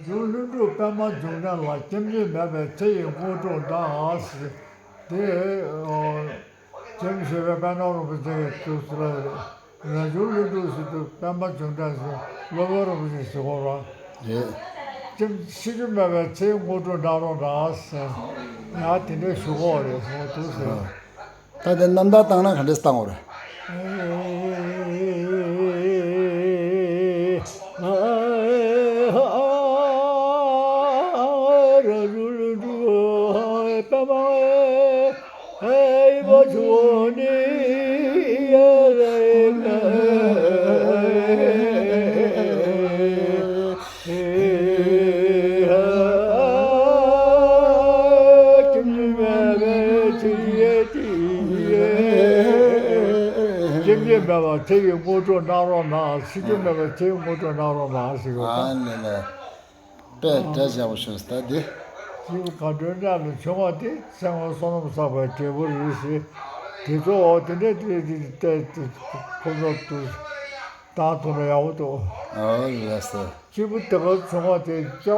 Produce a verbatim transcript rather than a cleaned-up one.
རང་བྱུང་ལྷུན་གྲུབ་པདྨ་འབྱུང་གནས་ལ། སྐྱེ་འཆི་མེད་པའི་ཚེ་ཡི་དངོས་གྲུབ་འདྲ། ཟེར་དེ། ཨོ། རྗེ་རིན་པོ་ཆེ་པདྨ་རིན་པོ་ཆེ་གི་ཐུགས་སུ་རང་བྱུང་ལྷུན་གྲུབ་ཟེར་དུས་པདྨ་འབྱུང་གནས་ཟེར་སློབ་དཔོན་རིན་པོ་ཆེ་ཞུ་གོ་ར། རེད། ཤི་ཤི་རྒྱུ་མེད་པའི་ཚེའི་དངོས་གྲུབ་འདྲ་རོགས་འདྲ་ཟེར། ཡང་དེ་འདྲའི་ཞུ་གོ་རེད་ཟེར་བ་འདུག་ཟེར། ད་དེ་རྣམ་ཐར་བཏང་ན་ག་འདྲས་བཏང་བ་རེད། སྐྱེ་འཆི་མེད་པའི་ཚེ་ཡི་དངོས་གྲུབ་གནང་རོགས་གནང་། ཤི་རྒྱུ་མེད་པའི་ཚེ་ཡི་དངོས་གྲུབ་གནང་རོགས་གནང་ཟེར་གྱི་ཡོད་པ། ཨ་ནི་ནི། དཔེ་འདྲ་བྱ་བ་བྱུང་ས་ད་འདི། སྐྱེས་བུ་མཁའ་འགྲོའི་གནས་ལ་བྱུང་བ་དེ་ཚེ་སྔོན་བསོད་ནམས་བསགས་པའི་འབྲས་བུ་རེད་ཟེར། དེ་ཚོ་འོ་དེ་འདྲའི་དེ་དེ་དེ་ཁོ་ཚོ་དུ་བཏང་ཐུབ་ན་ཡག་པོ་འདུག་ཨོ་ལགས་སོ། སྐྱེས་བུ་དེ་ག་བྱུང་བ་དེ་སྐྱེ་བ།